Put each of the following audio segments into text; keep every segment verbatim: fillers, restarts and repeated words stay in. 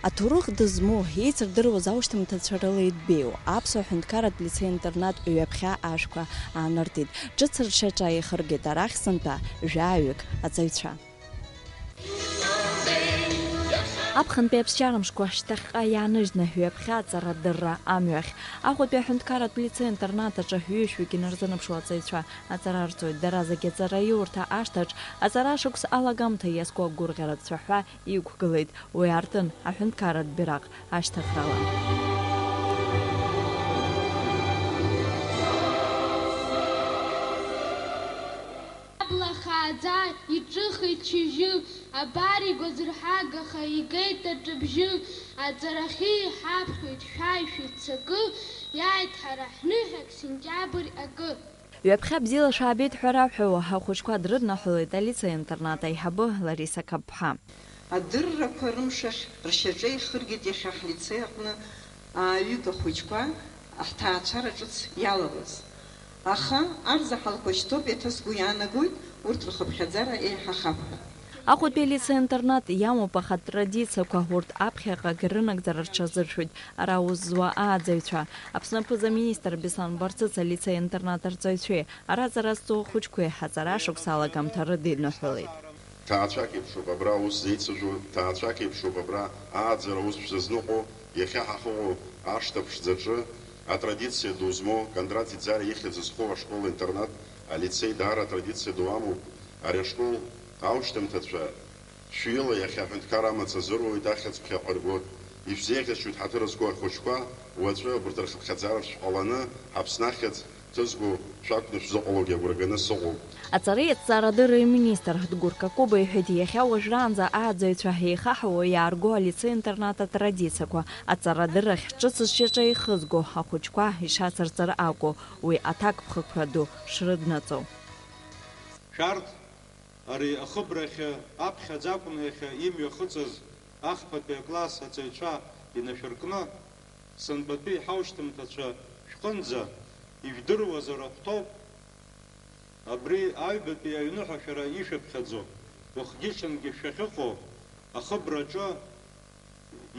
Аҭоурых дызмоу, еицырдыруаз аушьҭымҭацәа рыла идбеиоу аԥсуа ҳәынҭқарратә лицеи-интернат ҩаԥхьа ашәқәа аанартит, ҿыц ршьаҿа еихыргеит арахь сынтәа жәаҩык аҵаҩцәа. Аԥхынтәи аԥсшьара мшқәа шьҭахьҟа иааныжьны ҩаԥхьа аҵарадырра амҩахь. Аҟәатәи аҳәынҭқарратә лицеи-интернат аҿы ҩышәҩык инарзынаԥшуа аҵаҩцәа аҵара рҵоит. Дара зегьы аҵараиурҭа ашҭаҿ аҵара шықәс алагамҭа иазку агәырӷьаратә цәаҳәа иқәгылеит. Уи аартын аҳәынҭқарратә бираҟ ашьҭыхрала. Абла хааӡа иҿыхеит шьыжьы, абар игәазырҳагаха игеит аҿыбжьы, аҵарахьы иҳаԥхьоит шәааи шәыццакы, иааит ҳара ҳныҳәак сентиабр акы. Ҩаԥхьа бзиала шәаабеит ҳәа раҳәо, ахәыҷқәа дрыднаҳәалеит алицеи-интернат аиҳабы Лариса Қапԥҳа. Адыррақәа рымшахь ршьаҿа ихыргеит иахьа ҳлицеи аҟны ааҩык ахәыҷқәа ҳҭаацәара ҿыц иалалаз. Аха арзаҳалқәа шьҭоуп, иаҭызго иаанагоит урҭ рхыԥхьаӡара еиҳахап ҳәа. Аҟәатәи алицеи-интернат иамоуп, аха атрадициақәа урҭ аԥхьаҟагь рынагӡара рҽазыршәоит ара аус зуа ааӡаҩцәа. Аԥсны аԥыза-министр Беслан Барцыц алицеи-интернат арҵаҩцәеи ара аҵара зҵоу ахәыҷқәеи аҵара шықәса алагамҭа рыдиныҳәалеит. Ҭаацәак еиԥшуп абра аус зеицәажәо, ҭаацәак еиԥшуп абра ааӡара аус шәзазныҟәо, иахьа ҳахьыҟоу ашҭа ԥшӡаҿы атрадициа ду змоу Кондрат Ӡиӡариа ихьӡ зху ашкол-интернат, алицеи даара атрадициа ду амоуп. Ари ашкол аушьҭымҭацәа шәҩыла иахьа аҳәынҭқар амаҵ азыруеит, ахьӡ ԥхьаҟа ргоит. Ишәзеиӷьасшьоит ҳаҭыр зқәу ахәыҷқәа, уаҵәы абарҭ рхыԥхьаӡара шәҟаланы, Аԥсны ахьӡ ҭызго шәакәны шәзыҟалогьы агәра ганы сыҟоуп. Аҵареи аҭҵаарадырреи аминистр Дгәыр Какоба иҳәеит, иахьа уажәраанӡа ааӡаҩцәа еихаҳауа иаарго алицеи-интернат атрадициақәа аҵарадыррахь ҿыц зшьаҿа ихызго ахәыҷқәа ишацырҵар акәу, уи аҭакԥхықәра ду шрыднаҵо. Шәарҭ ари ахыбрахьы аԥхьаӡа акәны иахьа имҩахыҵыз ахԥатәи акласс аҵаҩцәа инашәыркны, сынтәатәи ҳаушьҭымҭацәа шәҟынӡа ижәдыруазар ахәҭоуп. Абри аҩбатәи аҩныҳәа шәара ишәыԥхьаӡо, уахгьы-ҽынгьы шәахьыҟоу ахыбраҿы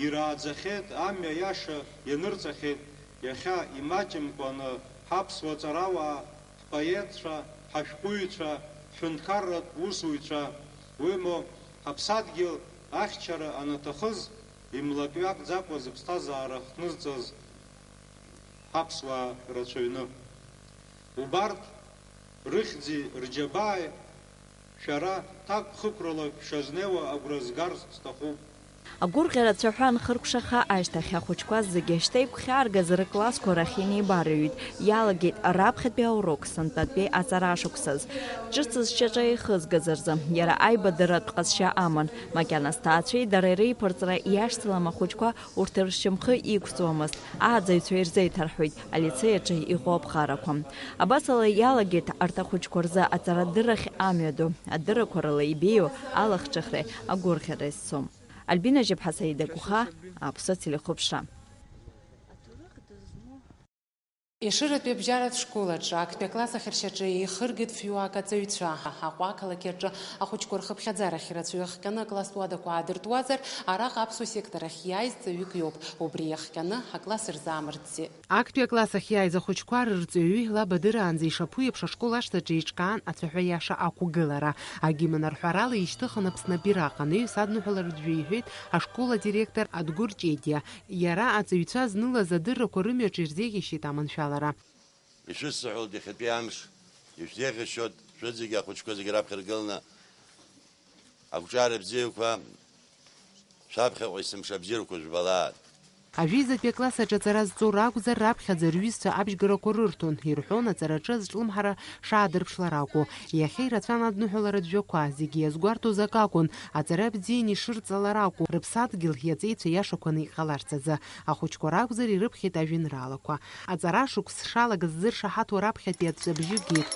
ирааӡахьеит, амҩа иаша ианырҵахьеит, иахьа имаҷымкәаны ҳаԥсуа ҵарауаа, ҳпоетцәа, ҳашәҟәыҩҩцәа, ҳҳәынҭқарратә усуҩцәа, уимоу, ҳаԥсадгьыл ахьчара анаҭахыз, имлакҩакӡакәа зыԥсҭазаара хнызҵаз ҳаԥсуаа рацәаҩны. Убарҭ рыхьӡи рџьабааи шәара ҭакԥхықәрала шәшазнеиуа агәра згар сҭахуп. Агәырӷьара цәаҳәа анхыркәшаха ашьҭахь, ахәыҷқәа зегьы шьҭа игәхьааргаз рыклассқәа рахь инеибарыҩит. Иалагеит раԥхьатәи аурок сынтәатәи аҵара шықәсаз. Ҿыц зшьаҿа ихызгаз рзы иара аибадырратә ҟазшьа аман. Макьана сҭаацәеи дареи реиԥырҵра иашьцылам ахәыҷқәа урҭ ршьамхы иқәҵуамызт. Ааӡаҩцәа ирзеиҭарҳәоит алицеи аҿы иҟоу аԥҟарақәа. Абасала иалагеит арҭ ахәыҷқәа рзы аҵарадыррахь амҩаду, адыррақәа рыла ибеиоу алахҿыхреи агәырӷьареи зцу. Альбина Жьаԥҳа, Саида Гәыха, Аԥсуа телехәаԥшра. Ешыратәи абжьаратә школ аҿы актәи акласс ахьыршьаҿы еихыргеит фҩык аҵаҩцәа. Аҟәа ақалақь аҿы ахәыҷқәа рхыԥхьаӡарахь рацәаҩы ахҟьаны акласстә уадақәа аадыртуазар, араҟа аԥсуа сектор ахь иааиз ҵаҩык иоуп. Убри иахҟьаны акласс рзы амырӡӡеит. Актәи акласс ахь иааиз ахәыҷқәа рырҵаҩы лаб адыраанӡа ишаԥу еиԥш ашкол ашҭаҿы еиҿкаан ацәаҳәа иаша ақәгылара. Агимн арҳәарала ишьҭыхын Аԥсны абираҟ, анаҩс адныҳәаларатә жәа иҳәеит ашкол адиректор Адгәыр Ҷедиа. Иара аҵаҩцәа знылаз адыррақәа рымҩаҿ ирзеиӷьеишьеит аманшәалара. Ишәысҳәалоит иахьатәи амш, ишәзеиӷьасшьоит шәызегьы ахәыҷқәа зегьы раԥхьа ргыланы, ақәҿиара бзиақәа шәаԥхьаҟа есымша абзиарақәа жәбалааит. Ажәеизатәи акласс аҿы аҵара зҵо ракәзар, раԥхьаӡа рҩызцәа абжьгарақәа рырҭон, ирҳәон аҵараҿы азҿлымҳара шаадырԥшлар акәу. Иахьа ирацәан адныҳәаларатә жәақәа, зегьы иазгәарҭоз акы акәын, аҵара бзианы ишырҵалар акәу, рыԥсадгьыл иаҵеицәа иашақәаны иҟаларц азы. Ахәыҷқәа ракәзар, ирыԥхьеит ажәеинраалақәа. Аҵара шықәс шалагаз ззыршаҳаҭу раԥхьатәи аҵәҵәабжьы геит.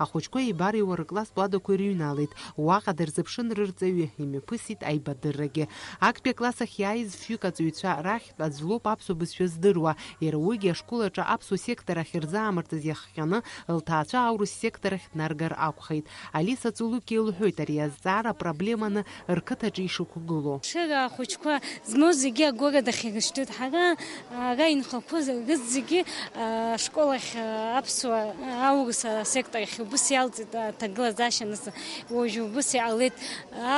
Ахәыҷқәа еибарыҩуа рыкласстә уадақәа ирыҩналеит. Уаҟа дырзыԥшын рырҵаҩы, имҩаԥысит аибадыррагьы. Актәи акласс ахь иааиз фҩык аҵаҩцәа рахьтә аӡә лоуп аԥсуа бызшәа здыруа. Иара уигьы ашкол аҿы аԥсуа сектор ахь рзаамыртыз иахҟьаны лҭаацәа аурыс сектор ахь днаргар акәхеит. Алиса Цулуки лҳәоит, ари азҵаара проблеманы рқыҭаҿы ишықәгылоу. Шыра ахәыҷқәа змоу зегьы агәарадахь ирышьҭуеит. Ҳара ара инхақәоу рызегьы ашкол ахь аԥсуа аурыс асектор ахь убыс иалҵит аҭагылазаашьа, нас уажә убыс иҟалеит.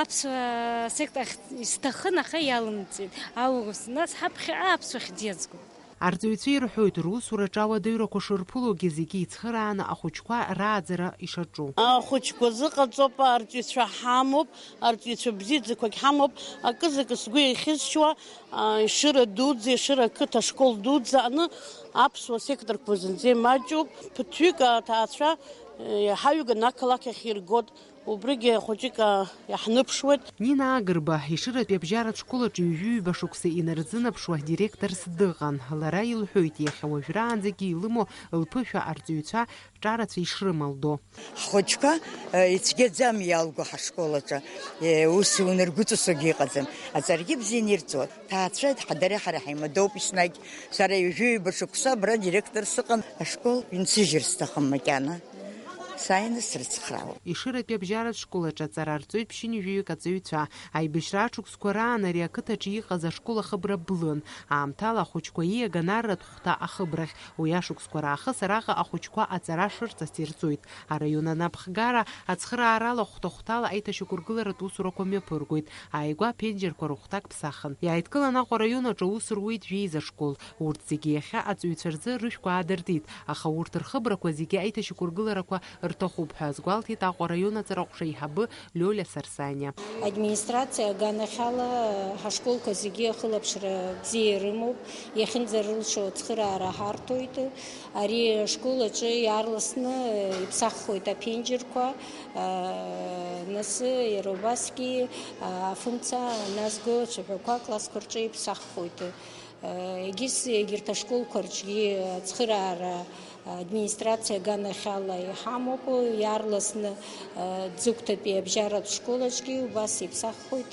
Аԥсуа сектор ахь исҭахын, аха иалымҵит аурыс. Нас ҳаԥхьаҟа аԥсуа хьӡ иазгоит. Арҵаҩцәа ирҳәоит, русураҿы ауадаҩрақәа шырԥылогьы зегьы ицхырааны ахәыҷқәа рааӡара ишаҿу. Ахәыҷқәа зыҟаҵоуп, арҵаҩцәа ҳамоуп, арҵаҩцәа бзиаӡақәагь ҳамоуп. Акызаҵәык сгәы иахьысшьуа, а, Ешыра дуӡӡа, Ешыра ақыҭа ашкол дуӡӡа аҟны аԥсуа секторқәа зынӡа имаҷуп. Ԥыҭҩык аҭаацәа, е, иаҳаҩганы ақалақь ахь иргоит. Убригьы хәыҷык, а, иаҳныԥшуеит. Нина Агрба, Ешыратәи абжьаратә школ аҿы ҩажәи ҩба шықәса инарзынаԥшуа директорс дыҟан. Лара илҳәоит, иахьа уажәраанӡагьы илымоу лԥышәа арҵаҩцәа ҿарацәа ишрымалдо. Ҳхәыҷқәа, э, ицәгьаӡам иалго ҳашкол аҿы, э, ус унаргәыҵасогьы иҟаӡам. Аҵарагьы бзианы ирҵоит. Ҭаацәа ҳа-, дара ҳара ҳаимадоуп еснагь. Сара ҩажәи ҩба шықәса абра директор сыҟан. Ашкол инсыжьыр сҭахым макьана. Сааины срыцхраауеит. Ешыратәи абжьаратә школ аҿы аҵара арҵоит ԥшьынҩажәаҩык аҵаҩцәа. Аибашьра ашықәсқәа раан ари ақыҭаҿы иҟаз ашкол ахыбра блын. Аамҭала ахәыҷқәа ииаган арратә хәҭа ахыбрахь. Уи ашықәсқәа раахыс араҟа ахәыҷқәа аҵара шырҵарц ирҵоит. Араион анапхгара ацхыраарала хәҭа-хәҭала аиҭашьақәыргыларатә усурақәа мҩаԥыргоит. Ааигәа аԥенџьырқәа рыхәҭак ԥсахын. Иааидкылан Аҟәа араион аҿы аус руеит жәеиза школ. Урҭ зегьы иахьа аҵаҩцәа рзы рышәқәа аадыртит, аха урҭ рхыбрақәа зегьы аиҭашьақәыргыларақәа рҭахуп ҳәа азгәалҭеит Аҟәа араион аҵараҟәша аиҳабы Лиоля Сарсаниа. Администрациа аганахьала ҳашколқәа зегьы ахылаԥшра бзиа ирымоуп, иахьынӡарылшо ацхыраара ҳарҭоит. Ари ашкол аҿы иаарласны иԥсаххоит аԥенџьырқәа, нас иара убасгьы афымца назго ацәаҳәақәа аклассқәа рҿы иԥсаххоит. Егьыс, егьырҭ ашколқәа рҿгьы ацхыраара администрациа аганахьала иҳамоуп, иаарласны Ӡыгәҭатәи абжьаратә школ аҿгьы убас иԥсаххоит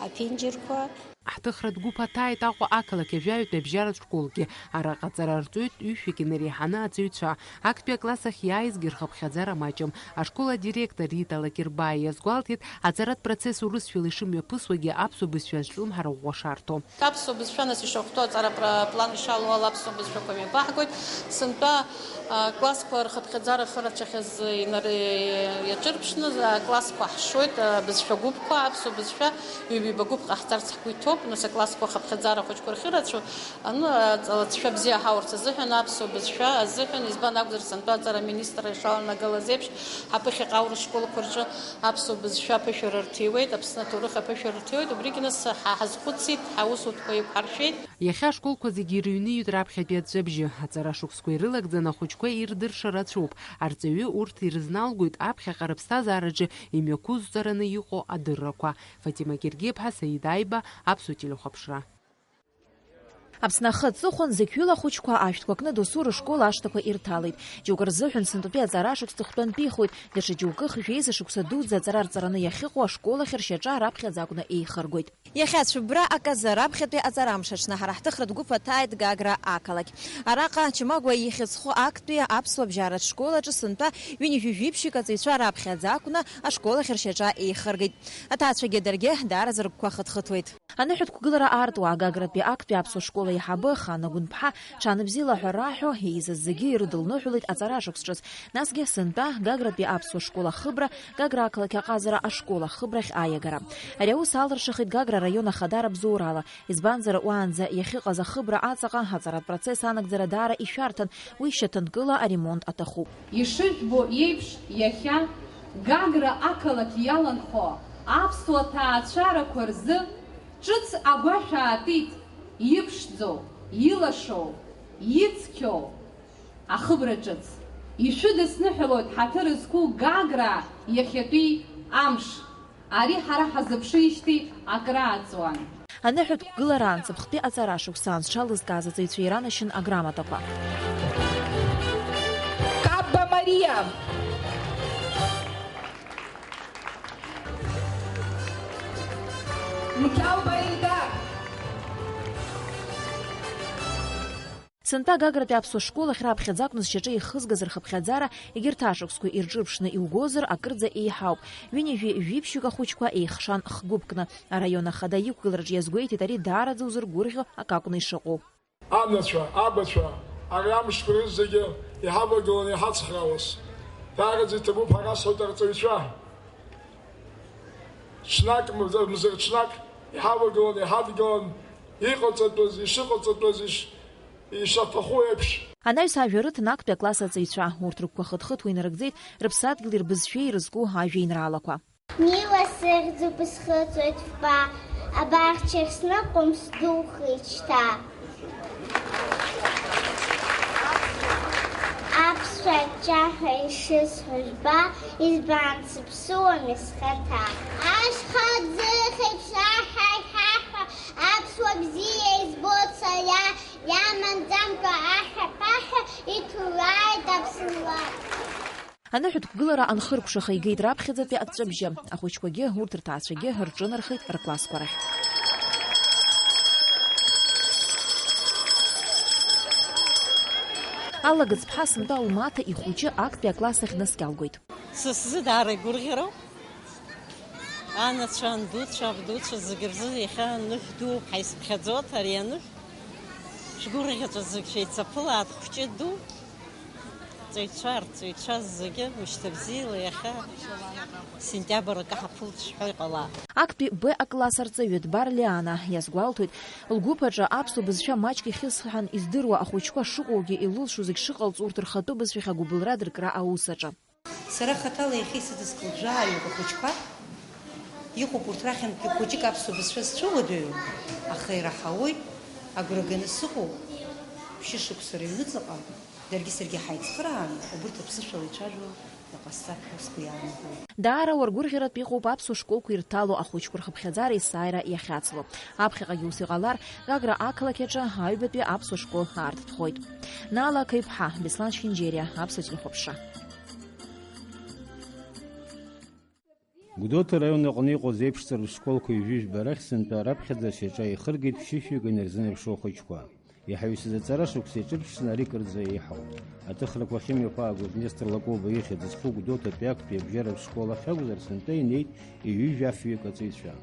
аԥенџьырқәа. Ҳҭыхратә гәыԥ аҭааит Аҟәа ақалақь ажәаҩтәи абжьаратә школгьы. Араҟа аҵара рҵоит ҩышәҩык инареиҳаны аҵаҩцәа. Актәи акласс ахь иааизгьы рхыԥхьаӡара маҷым. Ашкол адиректор Рита Лакербаа иазгәалҭеит, аҵаратә процесс урысшәала ишымҩаԥысуагьы аԥсуа бызшәа азҿлымҳара ӷәӷәа шарҭо. Аԥсуа бызшәа нас ишахәҭоу аҵара пра-, план ишалоу ала аԥсуа бызшәақәа мҩаԥаҳгоит. Сынтәа, а, классқәа рхыԥхьаӡара ахырацәахьаз инар-, иаҿырԥшны, а, классқәа ҳшоит, а, бызшәа гәыԥқәа, аԥсуа бызшәа ҩба гәыԥ ҟаҳҵарц ҳгәы иҭоуп. Нас аклассқәа ахыԥхьаӡара ахәыҷқәа рхы рацәоу, аны, а, ҵалацәа бзиа ҳаурц азыҳәан, аԥсуа бызшәа азыҳәан, избан акәзар, сынтәа аҵара аминистр ишаланагалаз еиԥш, ҳаԥыхьаҟа аурыс школқәа рҿы аԥсуа бызшәа аԥышәара рҭиуеит, Аԥсны аҭоурых аԥышәара рҭиуеит, убригьы нас ҳа ҳазхәыцит, ҳаусутәқәа еиқәҳаршәеит. Иахьа ашколқәа зегьы ирыҩныҩит раԥхьатәи аӡәыбжьы. Аҵара шықәсқәа ирылагӡаны ахәыҷқәа ирдырша рацәоуп. Арҵаҩы урҭ ирызналгоит аԥхьаҟа рыԥсҭазаараҿы имҩақәызҵараны иҟоу адыррақәа. Фатима Гергиаԥҳа, Саид Аиба, Аԥсуа телехәаԥшра. Аԥсны ахы аҵыхәан зықьҩыла ахәыҷқәа ашәҭқәа кны досу рышкол ашҭақәа ирҭалеит. Џьоукы рзыҳәан сынтәатәи аҵара ашықәс ҵыхәтәантәихоит, даҽа џьоукых жәеиза шықәса дуӡӡа аҵара рҵараны иахьыҟоу ашкол ахь ршьаҿа раԥхьаӡа акәны еихыргоит. Иахьа цәыббра аказы раԥхьатәи аҵарамш аҽны ҳара ҳҭыхратә гәыԥ аҭааит Гагра ақалақь. Араҟа Чамагәа ихьӡ зху актәи аԥсуа бжьаратә школ аҿы сынтәа ҩынҩажәи жәиԥшьҩык аҵаҩцәа раԥхьаӡа акәны ашкол ахь ршьаҿа еихыргеит. Аҭаацәагьы даргьы даараӡа рыгәқәа хыҭхыҭуеит. Аныҳәатә қәгылара аартуа Гагратәи актәи аԥсуа школ аиҳабы Хана Гәынԥҳа ҽаанбзиала ҳәа раҳәо, еизаз зегьы ирыдылныҳәалеит аҵара шықәс ҿыц. Насгьы сынтәа Гагратәи аԥсуа школ ахыбра, Гагра ақалақь аҟазара ашкол ахыбрахь аиагара. Ари аус алыршахеит Гагра араион ахадара бзоурала, избанзар, уаанӡа иахьыҟаз ахыбра аҵаҟа аҵаратә процесс анагӡара даара ишәарҭан, уи шьаҭанкыла аремонт аҭахуп. Ишыжәбо еиԥш, иахьа Гагра ақалақь иаланхо аԥсуа ҭаацәарақәа рзы ҿыц агәашә аатит иԥшӡоу, илашоу, ицқьоу ахыбра ҿыц. Ишәыдысныҳәалоит ҳаҭыр зқәу Гаграа иахьатәи амш. Ари ҳара ҳазыԥшижьҭеи акрааҵуан. Аныҳәатә қәгылараан цыԥхтәи аҵара шықәсаан зҽалызкааз аҵаҩцәа иранашьан аграмотақәа. Кабба Мариа! Сынтәа Гагратәи аԥсуа школ ахь раԥхьаӡа акәны зшьаҿа ихызгаз рхыԥхьаӡара, егьырҭ ашықәсқәа ирҿырԥшны иугозар, акырӡа еиҳауп. Ҩынҩажәи жәиԥшьҩык ахәыҷқәа еихшан х-гәыԥкны. Араион ахада иқәгылараҿ иазгәеиҭеит, ари даараӡа узыргәырӷьо акы акәны ишыҟоу. Анацәа, абацәа, ари амшқәа рызегьы иҳавагыланы иҳацхраауаз, даараӡа иҭабуп ҳәа расҳәоит арҵаҩцәа. Ҽнак, мза-, мза-ҽнак иҳавагылан, иҳадгылан, иҟаҵатәыз, ишыҟаҵатәыз, иш-, ишаҭаху еиԥш. Анаҩс ажәа рыҭан актәи акласс аҵаҩцәа. Урҭ рыгәқәа хыҭ-хыҭуа инарыгӡеит, рыԥсадгьыли рбызшәеи ирызку ажәеинраалақәа. Нила сыхьӡуп, схыҵуеит фба, абаҳчахь сныҟәом, сдухеит шьҭа. Аԥсуа ҷаҳәа ишысҳәо жәба, избан сыԥсуами схаҭа. Ашьха ӡыхь еиԥш аҳәа-ҳәа-ҳәа, аԥсуа бзиа избоит сара, иаманӡамкәа аҳәа-ԥаҳәа иҭулааит аԥсуа. Аныҳәатә қәгылара анхыркәшаха игеит раԥхьаӡатәи аҵәҵәабжьы. Ахәыҷқәагьы, урҭ рҭаацәагьы рҿынархеит рклассқәа рахь. Алла Гыцԥҳа сынтәа лмаҭа ихәыҷы актәи акласс ахь днаскьалгоит. Са сзы даара игәырӷьароуп. Анацәа, андуцәа, абдуцәа зегьы рзы иахьа аныҳә дууп, ҳаицыԥхьаӡоит ари аныҳә. Шәгәырӷьаҵәа зегь шәеицаԥылааит, хәҷы ду. Ҵаҩцәа, арҵаҩцәа зегьы мышьҭабзиала иахьа сентиабр акы ҳаԥылт шәҳәо иҟалап. Актәи Б акласс арҵаҩы Дбар Лиана иазгәалҭоит, лгәыԥ аҿы аԥсуа бызшәа маҷк ихьысҳан издыруа ахәыҷқәа шыҟоугьы илылшо зегь шыҟалҵо урҭ рхатәы бызшәахь агәыбылра дыркра аус аҿы. Сара хаҭала иахьа исыдыскылт жәаҩык ахәыҷқәа. Иҟоуп урҭ рахьынтәгьы хәыҷык аԥсуа бызшәа зцәыуадаҩу, аха ираҳауеит, агәра ганы сыҟоуп, ԥшьышықәса рыҩныҵҟа даргьы саргьы ҳаицхырааны, убырҭ аԥсышәала ицәажәо иҟасҵап ҳәа сгәы иаанагоит. Даара уаргәырӷьаратә иҟоуп аԥсуа школқәа ирҭало ахәыҷқәа рхыԥхьаӡара есааира иахьацло. Аԥхьаҟагьы ус иҟалар, Гагра ақалақь аҿы аҩбатәи аԥсуа школ аартԥхоит. Наала Қаҩԥҳа, Беслан Шьынџьериа, Аԥсуа телехәаԥшра. Гәдоуҭа араион аҟны иҟоу азеиԥшҵәҟьа школқәа ҩажәижәба рахь сынтәа раԥхьаӡа ашьаҿа еихыргеит ԥшьышәҩык инарзынаԥшуа ахәыҷқәа. Иҳаҩсыз аҵара шықәса иаҿырԥшны ари кырӡа еиҳауп. Аҭыхрақәа ахьымҩаԥаагоз Нестор Лакоба ихьӡ зху Гәдоуҭатәи актәи абжьаратә школ ахь акәзар, сынтәа инеит ҩажәи жәафҩык аҵаҩцәа.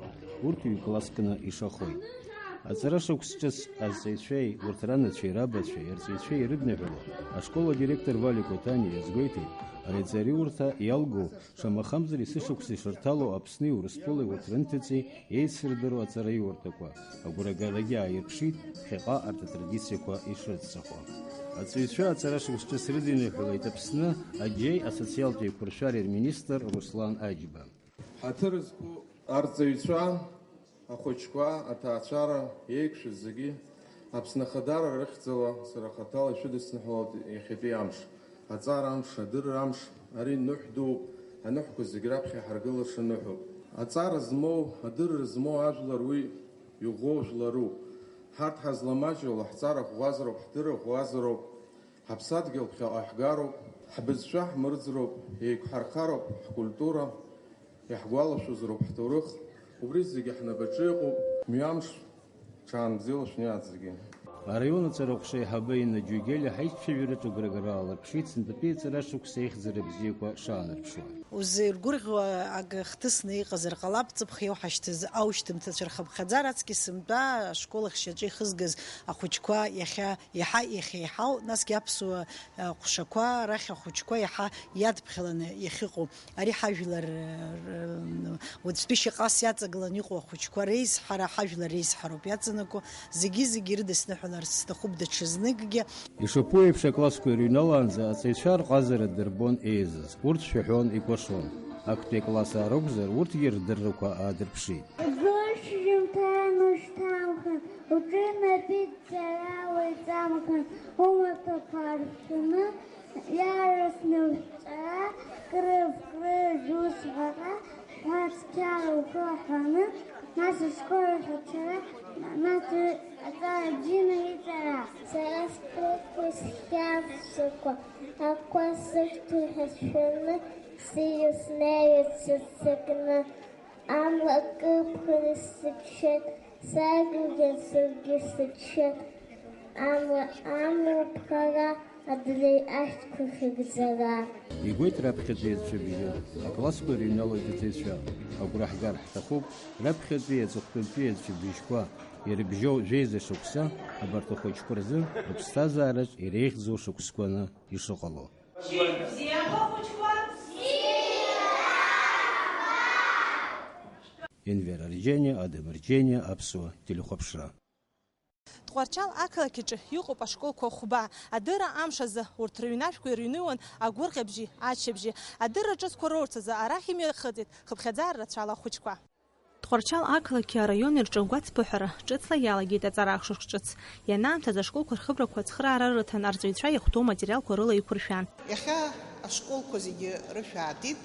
Урҭ ҩ-класск кны ишахоит. Аҵара шықәс ҿыц азҵаҩцәеи, урҭ ранацәеи, рабацәеи, арҵаҩцәеи ирыдныҳәало, ашкол адиректор Валиа Коҭаниа иазгәеиҭеит, ари аҵараиурҭа иалгоу, шамахамзар есышықәса ишырҭало Аԥсни Урыстәылеи урҭ рынҭыҵи еицырдыруа аҵараиурҭақәа, агәрагарагьы ааирԥшит ԥхьаҟа арҭ атрадициақәа ишрыццакуа. Аҵаҩцәа аҵара шықәс ҿыц рыдиныҳәалеит Аԥсны аџьеи асоциалтә еиқәыршәареи рминистр Руслан Аџьба. Ҳаҭыр зқәу арҵаҩцәа, ахәыҷқәа, аҭаацәара еиқәшәаз зегьы Аԥсны Ахадара рыхьӡала сара хаҭала ишәыдысныҳәалоит иахьатәи амш, аҵара амш, адырра амш, ари ныҳә дууп, аныҳәқәа зегь раԥхьа иҳаргылаша ныҳәоуп. Аҵара змоу, адырра змоу ажәлар уи иӷәӷәоу жәларуп. Ҳарҭ ҳазламаҷу лаҳҵара ӷәӷәазароуп, ҳдырра ӷәӷәазароуп. Ҳаԥсадгьыл ԥхьаҟа ҳгароуп, ҳбызшәа ҳмырӡроуп, еиқәҳархароуп ҳкультура, иаҳгәалашәозароуп ҳҭоурых, убри зегьы ҳнапаҿы иҟоуп, мҩамш ҽаанбзиала шәниаҵ зегьы. Араион аҵара ҟәша аиҳабы Инна Џьугели ҳаицәажәараҿы агәрагара аалырԥшит, сынтәатәи аҵара шықәса аихьӡара бзиақәа шаанарԥшуа. Узеиргәырӷьо акы хҭысны иҟазар ҟалап, ҵыԥх иауҳашьҭыз аушьҭымҭацәа рхыԥхьаӡара аҵкьыс сынтәа ашкол ахь шьаҿа ихызгаз ахәыҷқәа иахьа Иаҳа иахьеиҳау, насгьы аԥсуа, э, ҟәшақәа рахь ахәыҷқәа иаҳа иадԥхьаланы иахьыҟоу. Ари ҳажәлар, э, р-, уаҵәтәи шьаҟас иаҵагыланы иҟоу ахәыҷқәа реизҳара, ҳажәлар реизҳароуп иаҵанакуа. Зегьы-зегьы ирыдысныҳәаларц сҭахуп даҽазныкгьы. Ишаԥу еиԥш, аклассқәа ирыҩналаанӡа аҵаҩцәа рҟазара дырбон еизаз. Урҭ шәаҳәон, икәашон. Актәи акласс аарықәзар, урҭгьы рдыррақәа аадырԥшит. Зышьжьымҭан ушьҭамхан, уҿынапит Сара уаҩҵамхан, умаҭәақәа аршәны, иаарласны ушәҵара, крыф-крыжә усҟаҟа, ҳәа цқьара ухы аҳәаны, нас ашкол ахь ацара, нас аҵара бзианы иҵара. Сара сԥеиԥш схьаԥшқәа, ақәа сышәҭу ҳәа сшәаны, сиҩ снеиуеит сыццакны. Амла кыдԥхьара сзыԥшын, сажәлар саргьы сыԥшын. Амла, амла ԥхара адунеи ашәҭқәа хьыгӡара. Игоит раԥхьатәи аҵәҵәабжьы, аклассқәа ирыҩналоит аҵаҩцәа. Агәра ҳгар ҳҭахуп, раԥхьатәи аҵыхәтәантәи аҵәҵәабжьқәа ирыбжьоу жәеиза шықәса абарҭ ахәыҷқәа рзы рыԥсҭазаараҿ иреиӷьӡоу шықәсқәаны ишыҟало. Шьыжь бзиақәа, хәыҷқәа! Енвер Арџьаниа, Адам Арџьаниа, Аԥсуа телехәаԥшра. Тҟәарчал ақалақь аҿы иҟоуп ашколқәа хәба. Адырра амш азы урҭ рыҩнашәқәа ирыҩныуан агәырӷьабжьи аччабжьи. Адырра ҿыцқәа роурц азы арахь имҩахыҵит хыԥхьаӡара рацәала ахәыҷқәа. Тҟәарчал ақалақьи араиони рҿы агәацԥыҳәара ҿыцла иалагеит аҵара ахшыҩ ҿыц. Ианаамҭаз ашколқәа рхыбрақәа ацхыраара рыҭан, арҵаҩцәа иахәҭоу аматериалқәа рыла иқәыршәан. Иахьа ашколқәа зегьы рышәаатит,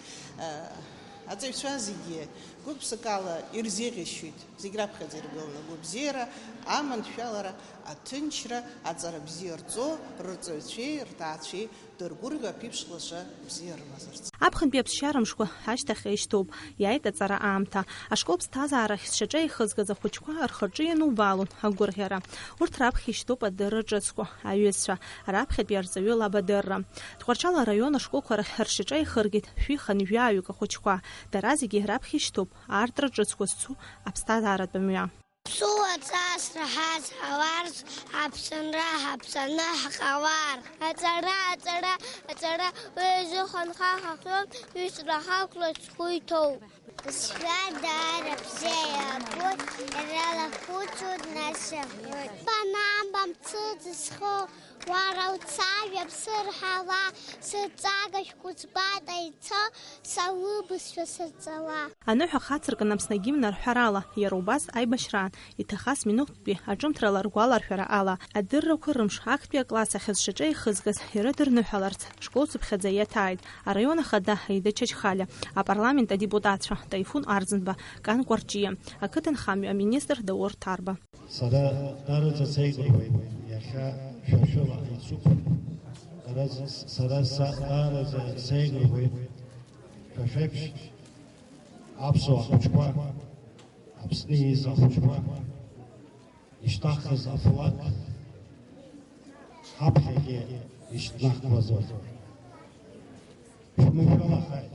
аҵаҩцәа зегьы гәык-ԥсыкала ирзеиӷьасшьоит, зегь раԥхьаӡа иргыланы агәабзиара, аманшәалара, аҭынчра, аҵара бзиа рҵо, рырҵаҩцәеи рҭаацәеи дыргәырӷьо аԥеиԥш лаша бзиа рымазарц. Аԥхынтәи аԥсшьара мшқәа ашьҭахь еишьҭоуп, иааит аҵара аамҭа. Ашкол ԥсҭазаарахь зшьаҿа еихызгаз ахәыҷқәа рхаҿы ианубаалон агәырӷьара. Урҭ раԥхьа ишьҭоуп адырра ҿыцқәа, аҩызцәа, раԥхьатәи арҵаҩы лабадырра. Тҟәарчал араион ашколқәа рахь ршьаҿа ихыргеит шәи хынҩажәаҩык ахәыҷқәа. Дара зегьы раԥхьа ишьҭоуп аартра ҿыцқәа зцу аԥсҭазааратә мҩа. Ԥсуа ҵас раҳаз ҳауарц, ҳаԥсынра ҳаԥсаны ҳҟалар. Аҵара, аҵара, аҵара, уи азыҳәан ҳа ҳахьоу ҩыҵра ҳақәлоит, сгәы иҭоуп. Сшәа даара бзиа иаабоит, иара лахәыцуеит, нас иҳәоит. Банамба мцыӡ схы, уара уцажәа бсырҳала, сыҵага шәкәыҵбата ицо, са лыбызшәа сырҵала. Аныҳәа хацыркын Аԥсны агимн арҳәарала, иара убас аибашьраан, иҭахаз минуҭтәи аҿымҭрала ргәаларшәара ала, адыррақәа рымш актәи акласс ахь зшьаҿа ихызгаз ирыдырныҳәаларц, школ цыԥхьаӡа иаҭааит араион ахада Аида Чачхалиа, апарламент адепутатцәа Таифун Арӡынба, Кан Кәарҷиа, ақыҭанхамҩа аминистр Даур Ҭарба. Сара даараӡа сеигәырӷьоит, иахьа шәа шәыла ицуп. Дара з-, сара са даараӡа сеигәырӷьоит, шәа шәеиԥш аԥсуа ахәыҷқәа, Аԥсны ииз ахәыҷқәа, ишьҭаҳхыз афлаг ҳаԥхьагьы ишьҭнахуазар. Шәмышәалахааит.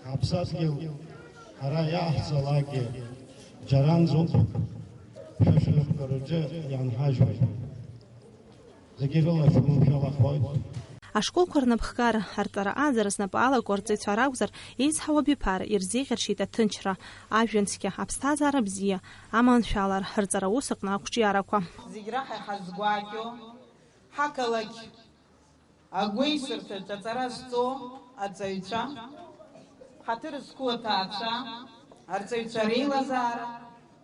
Ҳаԥсадгьыл ҳара иаҳзалакгьы џьаранӡоуп, шәа шәнапқәа рҿы ианҳажьуеит. Зегьы рыла шәманшәалахоит. Ашколқәа рнапхгара, арҵара ааӡара знапы алаку арҵаҩцәа ракәзар, еизҳауа абиԥара ирзеиӷьаршьеит аҭынчра, ажәҩан цқьа, аԥсҭазаара бзиа, аманшәалара, рҵара аус аҟны ақәҿиарақәа. Зегь раҳа иҳазгәакьоу, ҳақалақь агәеисырҭаҿ аҵара зҵо аҵаҩцәа, ҳаҭыр зқәу аҭаацәа, арҵаҩцәа реилазаара,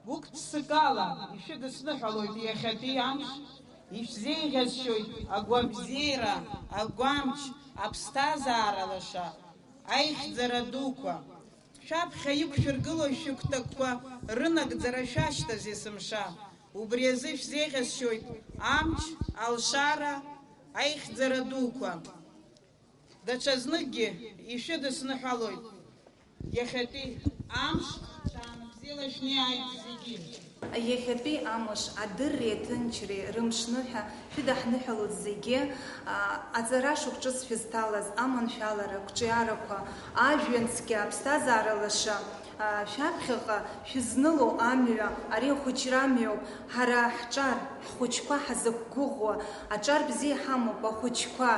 гәык-ԥсыкала ишәыдысныҳәалоит иахьатәи амш, ишәзеиӷьасшьоит агәабзиара, агәамч, аԥсҭазаара лаша, аихьӡара дуқәа. Шәаԥхьа иқәшәыргылоу шәықәтәақәа рынагӡара шәашьҭаз есымша, убри азы шәзеиӷьасшьоит амч, алшара, аихьӡара дуқәа. Даҽазныкгьы ишәыдысныҳәалоит иахьатәи амш, шәаанбзиала шәнеиааит зегьы. Иахьатәи амш адырреи аҭынчреи рымшныҳәа шәыдаҳныҳәалоит зегьы, а, аҵара шықәҿыц шәызҭалаз, аманшәалара, ақәҿиарақәа, ажәҩан цқьа, аԥсҭазаара лаша, а, шәаԥхьаҟа шәызнылоу амҩа, ари ахәыҷра мҩоуп, ҳара ҳҿар, ҳхәыҷқәа ҳазықәгәыӷуа, аҿар бзиа ҳамоуп, ахәыҷқәа,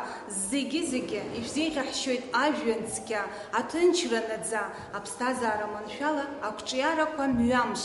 зегьы-зегьы ишәзеиӷьаҳшьоит ажәҩан цқьа, аҭынчра наӡа, аԥсҭазаара маншәала, ақәҿиарақәа мҩамш.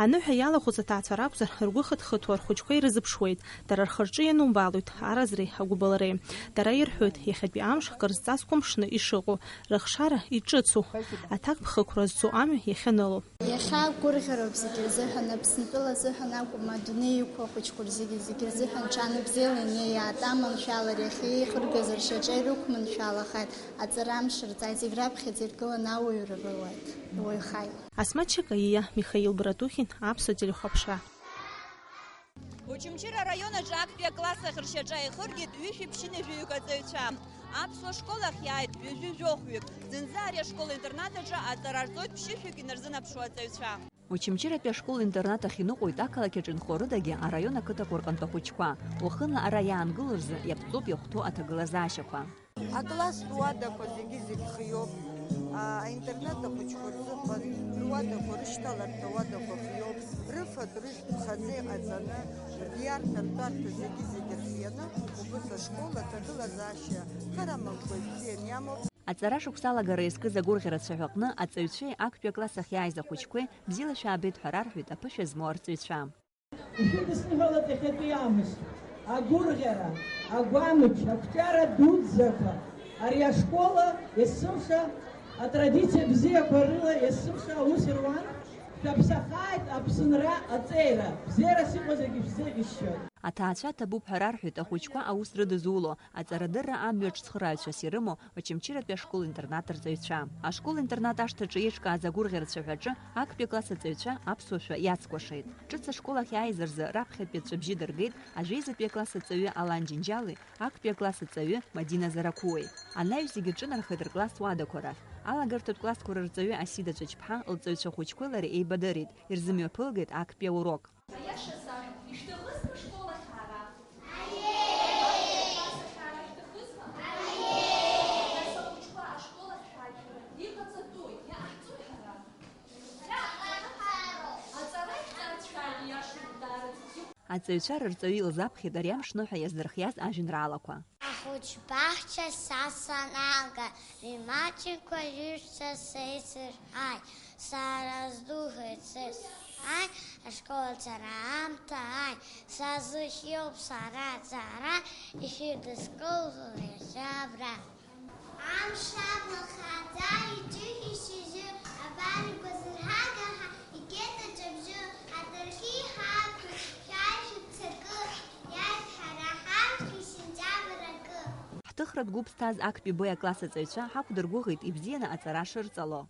Аныҳәа иалахәыз аҭаацәа ракәзар, ргәы хыҭ-хыҭуа рхәыҷқәа ирызыԥшуеит, дара рхы-рҿы ианубаалоит аразреи агәыбылреи. Дара ирҳәоит, иахьатәи амш кыр зҵазкуа мшны ишыҟоу, рыхшара иҿыцу, аҭакԥхықәра зцу амҩа иахьаныло. Иахьа гәырӷьароуп зегьы рзыҳәан, Аԥсынтәыла азыҳәан акәым, адунеи иқәу ахәыҷқәа рзегьы, зегьы рзыҳәан ҽа ныбзиала инеиаат аманшәалара, иахьа еихыргаз ршьаҿа ирықәманшәалахааит, аҵара амш рҵааит, зегь раԥхьаӡа иргыланы ауаҩра рылааит, иуаҩхааит. Асмаҭ Чакаиа, Михаил Братухин, Аԥсуа телехәаԥшра. Очамчыра араион аҿы актәи акласс ахь ршьаҿа еихыргеит ҩышәи ԥшьынҩажәаҩык аҵаҩцәа. Аԥсуа школ ахь иааит Ҩажәи жәохәҩык. Зынӡа ари ашкол-интернат аҿы аҵара рҵоит ԥшьышәҩык инарзынаԥшуа аҵаҩцәа. Очамчыратәи ашкол-интернат ахь иныҟәоит ақалақь аҿы инхо рыдагьы араион ақыҭақәа рҟынтә ахәыҷқәа. Уахынла ара иаангыло рзы иаԥҵоуп иахәҭоу аҭагылазаашьақәа. Акласстә уадақәа зегьы-зегь хиоуп. А, аинтернат ахәыҷқәа рзыҳәан руадақәа, рышьҭаларҭа уадақәа хиоуп. Рыфатә, рыжәтә хазы иҟаҵаны, риарҭа, ртәарҭа зегьы-зегь рхианы, убыс ашкол аҭагылазаашьа харамамкәа ибзиан иамоуп. Аҵара шықәса алагара иазкыз агәырӷьара цәаҳәаҟны аҵаҩцәеи актәи акласс ахь иааиз ахәыҷқәеи бзиала шәаабеит ҳәа рарҳәеит аԥышәа змоу арҵаҩцәа. Ишәыдысныҳәалоит иахьатәи аамышьҭ, агәырӷьара, агәамч, ақәҿиара дуӡӡақәа. Ари ашкола есымша атрадициа бзиақәа рыла есымша аус руан. Шәаԥсахааит Аԥсынра аҵеира, бзиарас иҟоу зегьы шәзеиӷьасшьоит. Аҭаацәа ҭабуп ҳәа рарҳәеит ахәыҷқәа аус рыдызуло, аҵарадырра амҩа ҿцхырааҩцәас ирымоу Очамчыратәи ашкол-интернат рҵаҩцәа. Ашкол-интернат ашҭаҿы еиҿкааз агәырӷьара цәаҳәаҿы актәи акласс аҵаҩцәа аԥсуа шәа иацкәашеит. Ҿыц ашкол ахь иааиз рзы раԥхьатәи аҵәҵәабжьы дыргеит ажәеизатәи акласс аҵаҩы Алан Џьынџьали актәи акласс аҵаҩы Мадина Зарақәуеи. Анаҩс зегьы рҿынархеит ркласс уадақәа рахь. Алагарҭатә классқәа рырҵаҩы Асида Ҵәыџьԥҳа лҵаҩцәа хәыҷқәа лара еибадырит, ирзымҩаԥылгеит актәи аурок. Аиаша саҳәа, ишәҭахызма ашкол ахь аара? Аиеи! Аиеи! Аиеи! Аиеи! Шәҭахызма? Аиеи! Нас ахәыҷқәа ашкол ахь шәааит шәара. Иҟаҵатәуи, иҟаҳҵои ҳара? Иҟаҳҵароуп. Аҵара шәҵарц шәааит, ииашоуп, даараӡа. Аҵаҩцәа рырҵаҩы илзаԥхьеит ари амшныҳәа иаздырхиаз ажәеинраалақәа. Ахәыҷбаҳча са саналга, римаҷқәа ҩышәца сеицырҳаит, сара сдухеит сысҳәааит, ашкол ацара аамҭа ааит, сазыхиоуп сара аҵара, ишәыдыскыло иахьа абра. Амш абла хааӡа иҿыхьа шьыжьы, абар игәазырҳага ҳа игеит аҿабжьы, адырхьы иҳақәыз шәааи шәыццакы, иааит ҳара ҳамшгьы сентиабр акы. Ҳҭыхратә гәыԥ зҭаз актәи Б акласс аҵаҩцәа ҳақәдыргәыӷит ибзианы аҵара шырҵало.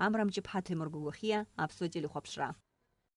Амра Мҷыԥҳа, Ҭемыр Гәагәахиа, Аԥсуа телехәаԥшра.